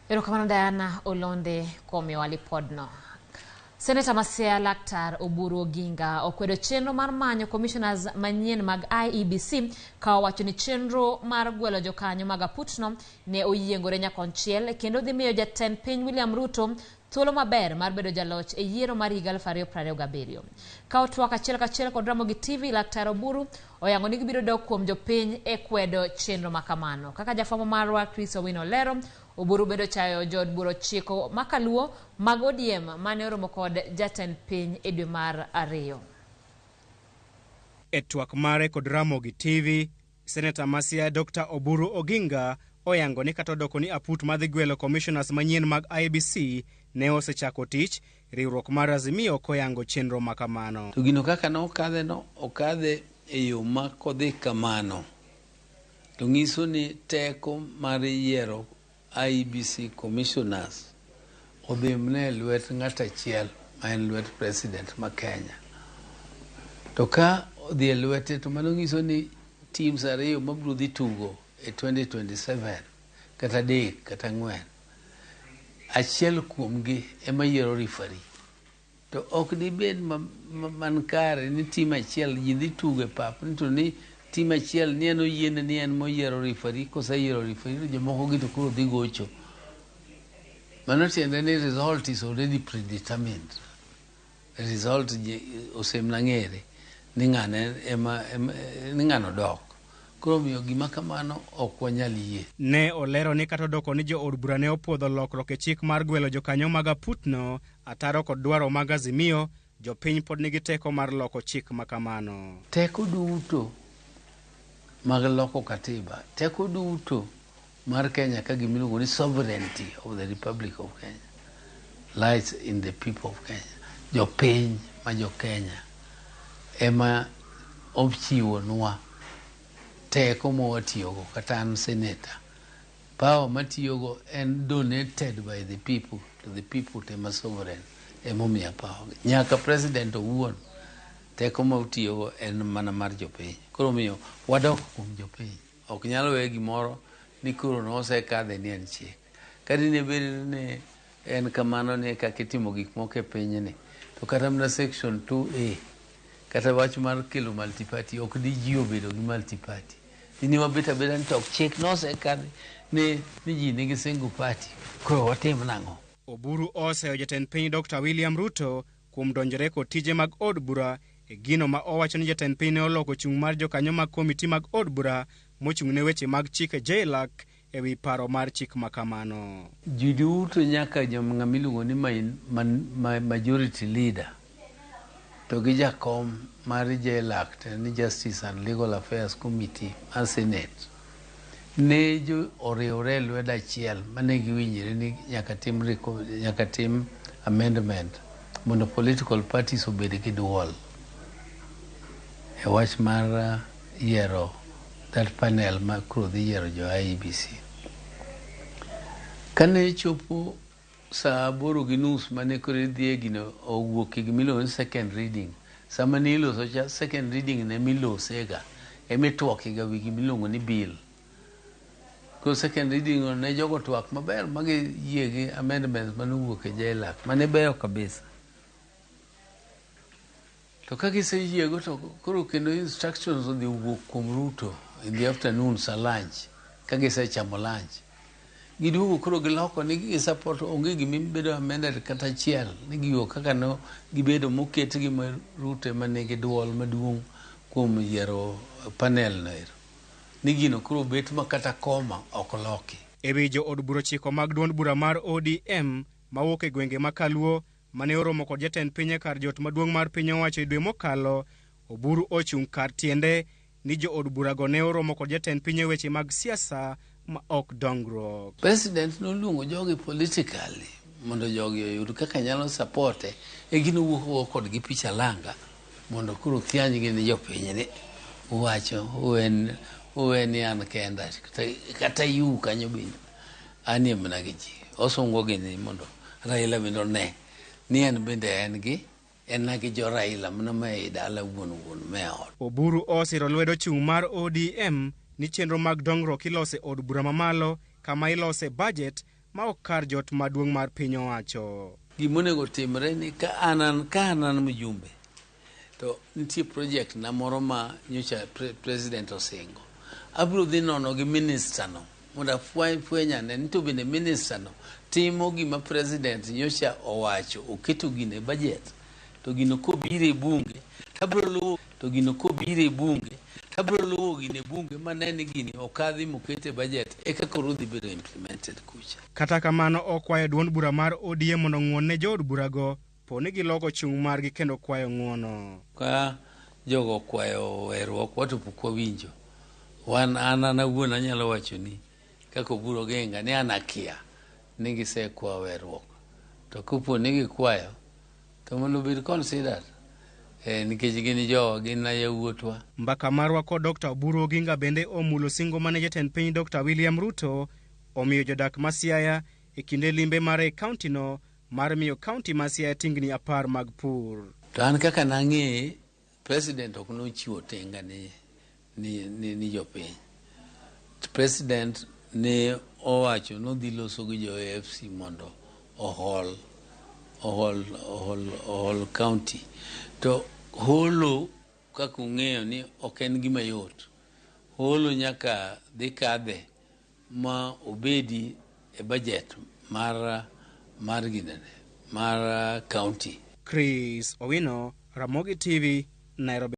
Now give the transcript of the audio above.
Erokamano Diana Olonde kuom miyowa lipodno. Seneta ma Siaya Laktar Oburu Oginga okwedo chenro mar manyo commissioners manyien mag IEBC ka owacho ni chenro mar gwelo jokanyo mag aputno ne oyiengore nyakonchiel kendo dhi miyo jatend piny William Ruto thuolo maber mar bedo jaloch e yiero mar higa 2027. Ka otwak achiel kachiel kod Ramogi TV, Laktar Oburu oyango ni gibiro dok kuom jopiny e kwedo chenro ma kamano. Kaka jafwambo marwa Chris Owino lero, Oburu bende ochayo jood bura ochiko makaluo mag ODM mane oromo kod jatend piny e dwe mar ariyo. E twak mare kod Ramogi TV, Seneta ma Siaya Dr. Oburu Oginga oyango ni kata odoko ni aput madhi gwelo commissioners manyien mag IEBC ne osechako tich, riwruok mar Azimio ok oyango chenro ma kamano. To gino kaka nokadhe no, okadhe e yo ma kodhi kamano to nyiso ni teko mar yiero IEBC commissioners odhi mana e lwet ng'at achiel ma en lwet president ma Kenya. To ka odhi e lwete to mano nyiso ni teams ariyo mabiro dhi tugo e 2027 kata adek kata ang'wen, achiel kuomgi ema yiero referee. To ok dibed man kare ni team achiel ji dhi tugo e pap ni to ni team achiel ni en oyiene ni en moyiero referee, koseyiero referee to jomoko gi to koro dhi gocho. Mano tiende ni result is already predetermined. Result osemna ng'ere ni ng'ane ema, ni ng'ano dok. Koro omiyo gima kamano ok wanyal yie. Ne olero ni kata odoko ni jood bura ne opuodho lokruok e chik mar gwelo jokanyo mag aputno ataro kod dwaro mag Azimio, jopiny pod nigi teko mar loko chik ma kamano. Teko duto mag loko katiba, teko duto mar Kenya ka gima iluongo ni sovereignty of the Republic of Kenya lies in the people of Kenya. Jopiny ma jo Kenya ema ochiwonwa teko ma watiyogo. Kata an senator, power matiyogo en donated by the people to the people, to ema sovereign emomiya power. Nyaka president owuon teko ma otiyogo en mana mar jopiny. Koro omiyo wadok kuom jopiny. Ok nyal we gimoro ni koro nosekadhe ni en chik. Ka dine bed ni en kamano ni kaka itimo gik moko e pinyni, to kata mana section 2A kata wach mar kelo multiparty ok di ji obedo gi multiparty. Dine wabet abeda ni to chik nosekadhi ni ji nigi single party, koro watim nang'o? Oburu oseyo jatend piny Dr. William Ruto kuom donjore kod tije mag od bura e gino ma owacho ni jatend piny ne oloko chung' mar jokanyo mag komiti mag od bura mochung' ne weche mag chike JLAC e wi paro mar chik ma kamano. Ji duto nyaka ng'ama iluongo ni majority leader to gi jakom mar JLAC, ni Justice and Legal Affairs Committee mar Senate, ne jo oriwre e lwedo achiel mane giwinjre ni nyaka tim amendment mondo political parties obed gi duol e wach mar yiero that panel ma koro dhi yiero jo IEBC. Kane chopo saa 8:30 mane koro idhi e gino owuok e gima iluongo ni second reading. Sama ne iloso cha second reading ne milosega emitwakega wi gima iluongo ni bill. Koro second reading no ne jogo twak maber ma giyie gi amendments mane owuok e JLAC mane beyo kabisa. To ka giseyiego to koro kendo instructions odhi owuok kuom Ruto in the afternoon sa lunch ka gisechamo lunch. Giduogo koro giloko ni gi support onge gima bedo amended kata achiel ni gigo kaka no gibedo moketgi ma Ruto ema nigi duol maduong' kuom yiero panel no ero. Ni gino koro bet ma kata koma ok loki. E wi jo od bura ochiko mag duond bura mar ODM mawuok e gwenge ma Kaluo mane oromo kod jatend piny e kar jot maduong' mar piny owacho e dwe mokalo, Oburu ochung' kar tiende ni jo od burago ne oromo kod jatend piny e weche mag siasa ma ok dongruok. President noluongo jogi politically mondo jogi oyud kaka nyalo supporte e gino wuok kodgi picha langa mondo koro thianygi ni jopiny ni uwacho uweni an kenda kata yu kanyo bende anie mana gi ji osungo gi ni mondo Raila bende one ni en bende en gi en gi jo Raila mana ma ei dala wuon wuon me ot. Oburu osiro lwedo chung' mar ODM ni chenro mag dongruok ilose od bura mamalo kama ilose budget ma ok kar jot maduong' mar piny owacho. Gimonego timre ni ka an an mjumbe to nitie project na moro ma nyocha president osingo. Abiro dhi nono gi minister no mondo afweny ane ni to bende minister no timo gima president nyocha owacho oketo gino e budget to gino kobiro e bunge tabiro luwo to gino kobiro e bunge tabiro luwo gino e bunge mane ni gini okadhi moket e budget eka koro dhi bedo implemented kucha. Kata kamano okwayo duond bura mar ODM mondo ong'won ne jood burago po ni giloko chung' margi kendo kwayo ng'uono. Ka jogo okwayo weruok wato pok wawinjo. Wan an awuon anyalo wacho ni kaka Oburu Oginga ni an akia ni gisekwayo weruok. To kopo ni gikwayo to mondo obed considered nikech gin jowa, gin yawuotwa. Mbaka marwa kod Dr. Oburu Oginga bende omulo singo mane jatend piny Dr. William Ruto omiyo jodak ma Siaya e kinde limbe mare e kaunti no mar miyo kaunti ma Siaya tingni 10 mag pur. To an kaka nang'eye, president ok nochiwo tinga ni jopiny. President ne owacho nodhi loso gi jo AFC mondo ohol county. To holo kaka ung'eyo ni ok en gima yot. Holo nyaka dhi kadhe ma obedi e budget mar ginene mar county. Chris Owino, Ramogi TV, Nairobi.